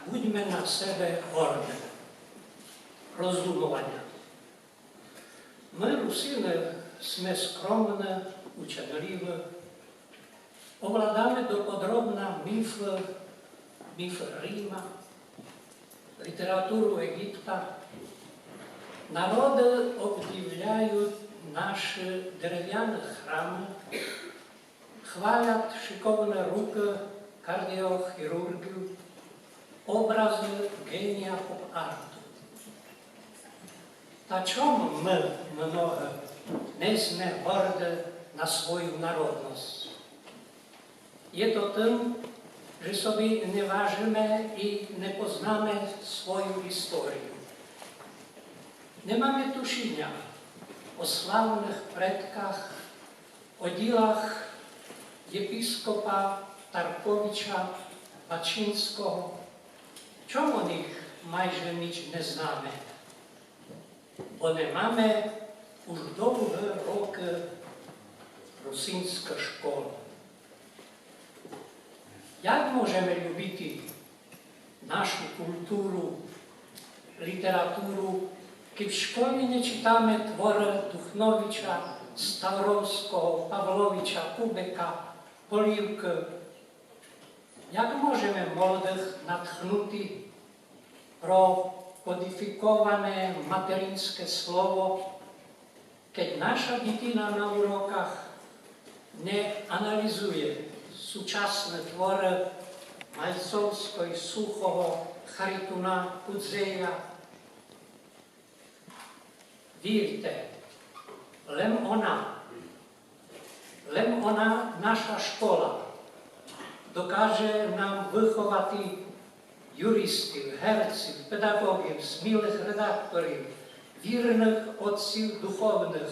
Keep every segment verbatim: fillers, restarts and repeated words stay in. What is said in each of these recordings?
Будьме на себе горды. Роздумованя. Мы, Русины, сме скромны, ученливы, овладаме до подробна міфы, міфы Рима, літературу Єгипта. Народы обдивляют нашы деревяны храмы, хвалят шыковны рукы кардіохірурґів, образы ґенія поп-арту. Та чом мы многы не сме горды на свою народность? Є то тым, же собі не важыме і не познаме свою історію. Не маме тушіня о славных предках, о ділах єпіскопа Тарковича Бачинського. Чом о них майже ніч не знаме? Бо не маме уж довгы рокы русинськы школы. Як можеме любити нашу културу, літературу, кидь в школі не читаме творы Духновича, Ставровського, Павловича, Кубика, Полівкы? Як можеме молодых натхнути про кодифіковане материнське слово, кидь наша дітина на уроках не аналізує сучасны творы Майцовського, Сухого, Харитуна, Кудзея? Вірте, лем она, лем она, наша школа, докаже нам выховати юристів, герців, педаґоґів, смілых редакторів, вірных отців духовных,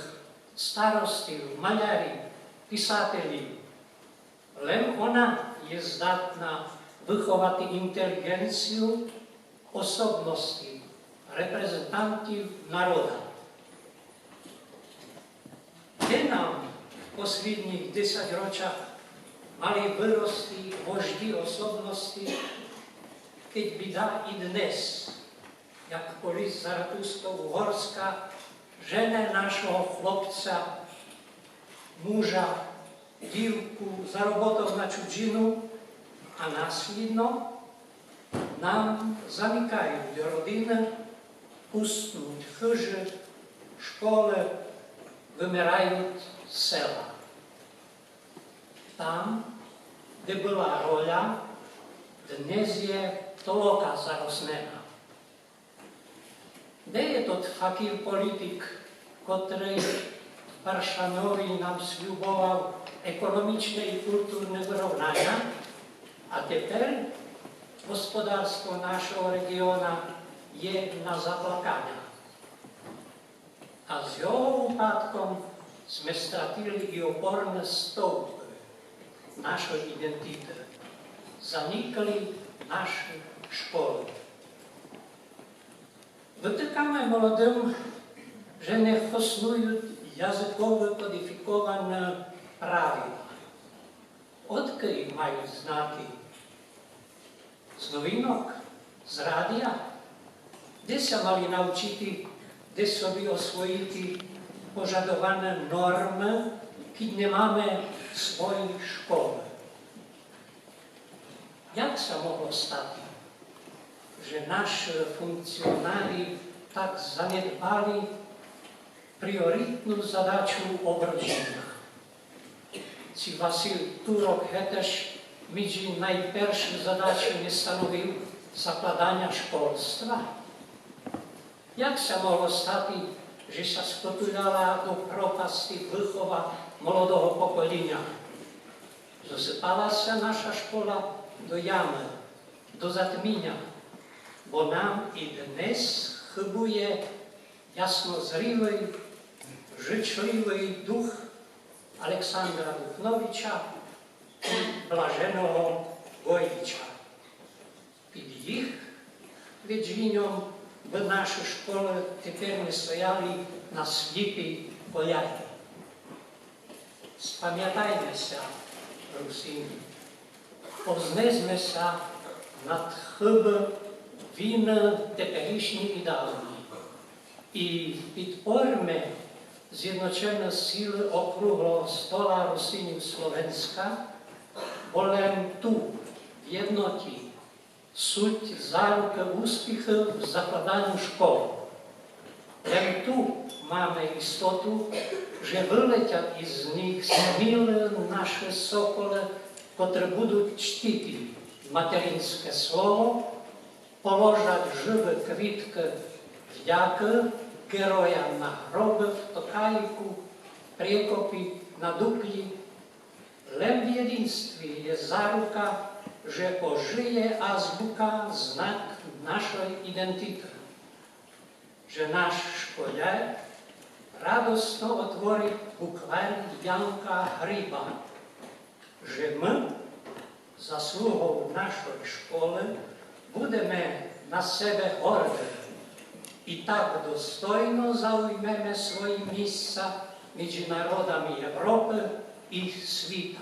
старостів, малярів, писателів. Лем она є здатна выховати інтеліґенцію, особности, репрезентантів народа. Де нам в послідніх десятирочах мали вырости вожді особности, кидь біда і днес, як колись Заратустра Угорська, жене нашого хлопця, мужа, дівку за роботу на чужину, а наслідно нам заникають родины, пустнуть хыжы, школы, вымирають села. Там, де была роля, днес є толока зароснена. Де є тот факір-політик, котрый в Паршанові нам слюбовав економічне і културне выровнаня, а тепер господарство нашого реґіона є на заплаканя? А з його упадком сме стратили і опорны стовп нашой ідентиты. Заникли нашы школы. Вытыкаме молодым, же не хоснують языково кодифіковані правила. Одкы їх мають знати? З новинок? З радія? Де ся мали научити, де собі освоїти пожадовані нормы, кидь не маме своєй школы? Як ся могло стати, же нашы функціонары так занедбали пріоритну задачу обродженя? Ци Василь Турок гетыж меджі найпершы задачы не становив закладаня школства? Як ся могло стати, же ся скотуляла до пропасти выхова молодого поколіня? Засыпала ся наша школа до ямы, до затміня, бо нам і днес хыбує яснозрілый, жычлівый дух Александра Духновича і Блаженого Ґоїча. Під їх ведіньом бы нашы школы тепер не стояли на сліпій поляні. Спамятайме ся, Русины, повзнесьме ся над хыбы вины теперішні і давні. І підпорме зєдночены силы Округлого стола Русинів Словенска, бо лем ту, в єдноті, суть зарукы успіху в закладаню школ. Лем ту маме істоту, же вылетят из них смілы нашы соколы, котры будут чтити материньске слово, положат живы квіткы вдякы героям на гробы в Токайку, Прєкопі, на Дуклі. Лем в єдинстві є зарука, же ожыє азбука, знак нашой ідентиты, же наш школяр радосно отворит букварь Янка Гриба, же мы заслугов нашой школы будеме на себе горды і так достойно зауймеме свої місца між народами Європы і світа.